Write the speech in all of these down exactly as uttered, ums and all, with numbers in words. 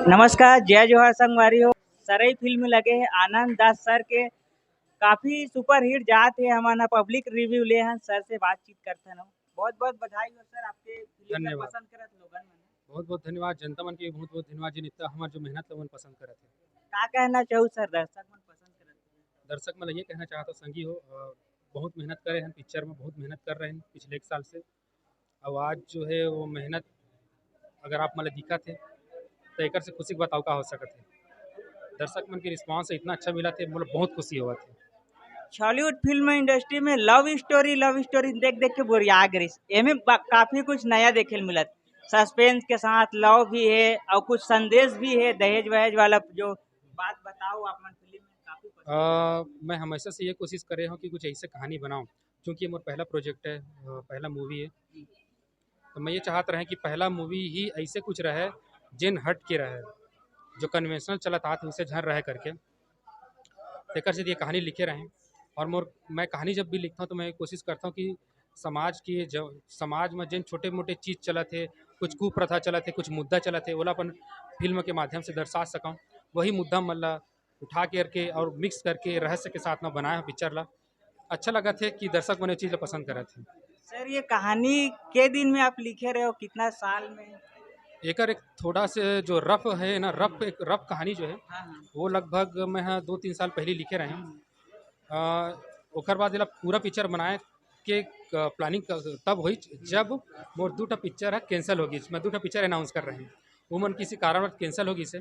नमस्कार, जय जोहार संगवारी हो। सरई फिल्म लगे हे आनंद दास सर के, काफी सुपरहिट जात हे। हमन ह पब्लिक रिव्यू ले हन, सर से बातचीत करथन। बहुत बहुत बधाई हो सर, आपके फिल्म ला धन्यवाद। पसंद करत लोगन मन। बहुत बहुत धन्यवाद, जनता मन के बहुत बहुत धन्यवाद, जिन इतना हमर जो मेहनत ला मन पसंद करत हे। का कहना चाहू सर, दर्शक मन पसंद करत हे? दर्शक मन ला ये कहना चाहत हो संगी हो, अ, बहुत मेहनत करे हन पिक्चर में, बहुत मेहनत कर रहे हैं पिछले एक साल से। अब आज जो है वो मेहनत अगर आप मन ला दिखत हे, तो एकर से खुशी के बात अउ का हो सकत हे? दर्शक मन के रिस्पॉन्स इतना अच्छा मिलत हे, मोला बहुत खुशी होवत हे। छॉलीवुड फिल्म इंडस्ट्री में लव स्टोरी, लव स्टोरी देख देख के बोरिया गिस। एमे बा-, काफी कुछ नया देखे ल मिलत, सस्पेंस के साथ लव भी हे और कुछ संदेश भी हे, दहेज वहेज वाला जो बात बताओ आप मन फिल्म में काफी पसंद। अ, मैं हमेशा से ये कोशिश करे हूँ कि कुछ ऐसे कहानी बनाऊँ, क्योंकि ये मोर पहला प्रोजेक्ट है, अ, पहला मूवी है। तो मैं ये चाहत रहे कि पहला मूवी ही ऐसे कुछ रहे, जेन हट के रहे, जो कन्वेंशनल चलत आत हे, उसे झन रहे करके। तेकर से ये कहानी लिखे रहे। और मोर, मैं कहानी जब भी लिखता हूँ, तो मैं कोशिश करता हूँ कि समाज के, जो समाज में जिन छोटे मोटे चीज़ चलत हे, कुछ कुप्रथा चलत हे, कुछ मुद्दा चलत हे, ओला अपन फिल्म के माध्यम से दर्शा सकूँ। वही मुद्दा मन ला उठा करके और मिक्स करके रहस्य के साथ में बनाए हो पिक्चर ला। अच्छा लगत हे कि दर्शक मन ये चीज़ ला पसंद करत हे। सर, ये कहानी के दिन में आप लिखे रहे हो, कितना साल में? एकर एक थोड़ा से जो रफ है ना, रफ, एक रफ कहानी जो है, हाँ, हाँ। वो लगभग मैं, हाँ, दो तीन साल पहले लिखे रहे हूँ। हम्म। अ, ओकर बाद एला पूरा पिक्चर बनाए के, अ, प्लानिंग क-, तब होइच, जब मोर दू ठा पिक्चर ह कैंसिल हो गिस। मैं दू ठा पिक्चर अनाउंस कर रहे हूँ, वो मन किसी कारणवश कैंसिल हो गिस हे।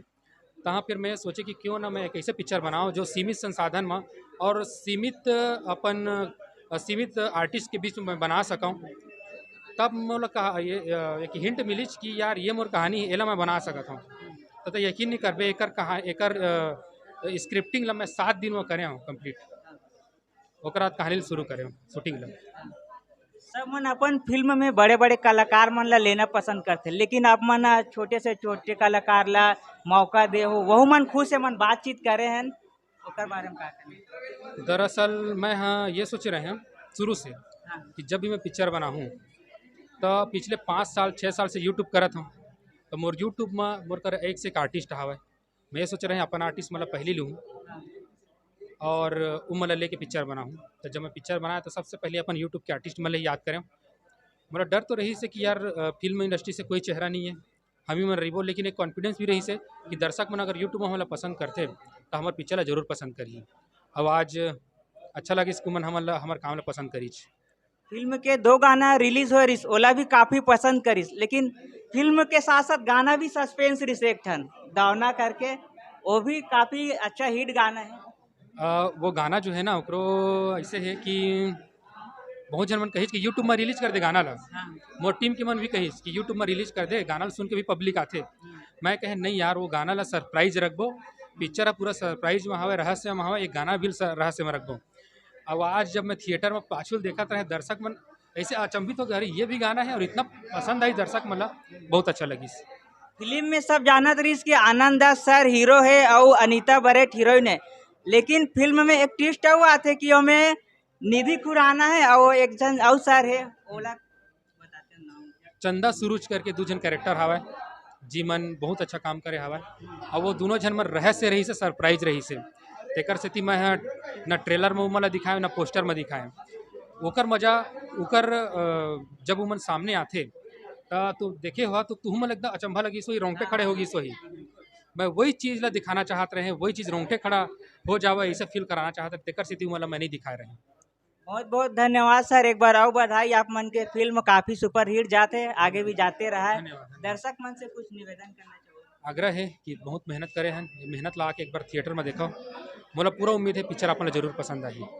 तहाँ फिर मैं सोचे कि क्यों ना मैं एक ऐसे पिक्चर बनाऊँ जो सीमित संसाधन में और सीमित अपन, अ, सीमित आर्टिस्ट के बीच में मैं बना सकूँ। तब मोला कहा, ये, अ, एक हिंट मिलिच कि यार, ये मोर कहानी हे, एला मैं बना सकत हूँ। त, त यकीन नहीं करबे, एकर कहा, एकर, अ, स्क्रिप्टिंग ला मैं सात दिन में करे हूँ कंप्लीट। ओकर बाद कहानी ल शुरू करे हूँ, शूटिंग ला। सब मन अपन फिल्म में बड़े-बड़े कलाकार मन ला लेना पसंद करथे, लेकिन आप मन ह छोटे से छोटे कलाकार ला मौका दे हो, वहू मन खुश हे, मन बातचीत करे हन, ओकर बारे में का कहना? दरअसल मैं, हाँ, ये सोचे रहे हूँ शुरू से हाँ। कि जब भी मैं पिक्चर बनाहूँ, तो पिछले पाँच साल, छः साल से YouTube करत हूँ, तो मोर YouTube में मोर कर एक से एक आर्टिस्ट हवय। मैं ये सोचे रहे हूँ अपन आर्टिस्ट मन ला पहली लूँ और उमन ला लेके पिक्चर बनाहूँ। तो जब मैं पिक्चर बनाया, तो सबसे पहले अपन YouTube के आर्टिस्ट मन ला याद करें। मोला डर तो रहिस हे कि यार, अ, फिल्म इंडस्ट्री से कोई चेहरा नहीं है, हम ही मन रहिबो, लेकिन एक कॉन्फिडेंस भी रहिस हे कि दर्शक मन अगर YouTube में हमला पसंद करथे, तो हमर पिक्चर ला जरूर पसंद करही। अब आज अच्छा लगिस कि उमन हमन ला, हमर काम ला पसंद करिच। फिल्म के दो गाना रिलीज होए रिस, ओला भी काफी पसंद करिस, लेकिन फिल्म के साथ साथ गाना भी सस्पेंस रिस एक ठन दौना करके, वो भी काफी अच्छा हिट गाना है। अ, वो गाना जो है ना, ओकरो ऐसे है कि बहुत झन मन कहिस कि YouTube में रिलीज कर दे गाना ला। हाँ। मोर टीम के मन भी कहिस कि YouTube में रिलीज कर दे, गाना ला सुन के भी पब्लिक आथे। हम्म। मैं कहे, "नहीं यार, वो गाना ला सरप्राइज रखबो, पिक्चर ह पूरा सरप्राइज में हवे, रहस्य में हवे, एक गाना भी स-, रहस्य में रखबो।" अब आज जब मैं थिएटर में पाछू ल देखत रहे, दर्शक मन ऐसे अचंभित हो गए, "अरे, ये भी गाना है?" और इतना पसंद आई दर्शक मन ला, बहुत अच्छा लगिस। फिल्म में सब जानत रहिस कि आनंद दास सर हीरो है और अनीता बरेट हीरोइन है, लेकिन फिल्म में एक ट्विस्ट अउ आथे कि ओमे निधि खुराना है और एक झन अउ सर है, ओला बताते नाम। चंदा सुरुज करके दू झन कैरेक्टर हवय, जी मन बहुत अच्छा काम करे हवय, और वो दोनों झन मन रहस्य रहिस हे, सरप्राइज रहिस हे, तेकर सेती मैं ह न ट्रेलर में उमन ला दिखाए, न पोस्टर में दिखाए। ओकर मजा, ओकर, अ, जब उमन सामने आथे, त तो देखे हो तो तुहू मन एकदम अचंभा लगिस होही, रोंगटे खड़े हो गिस होही। मैं वही चीज ला दिखाना चाहत रहे, वही चीज रोंगटे खड़ा हो जावे, ऐसे फील कराना चाहत रहे, तेकर सेती उमन ला मैं नहीं दिखाए रहे। बहुत बहुत धन्यवाद सर, एक बार अउ बधाई, आप मन के फिल्म काफी सुपरहिट जात हे, आगे भी जाते रहा है। धन्यवाद, धन्यवाद। दर्शक मन से कुछ निवेदन करना चाहूँगा। आग्रह है कि बहुत मेहनत करे हैं, मेहनत ला के एक बार थिएटर में देखो, मोला पूरा उम्मीद है पिक्चर आप मन ला जरूर पसंद आही। धन्यवाद।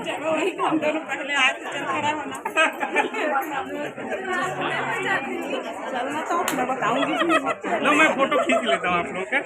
चलो, वही काम करो, पहले आए तो चल खड़ा होना। चलना तो मैं बताऊंगी। लो, मैं फोटो खींच लेता हूँ आप लोगों का।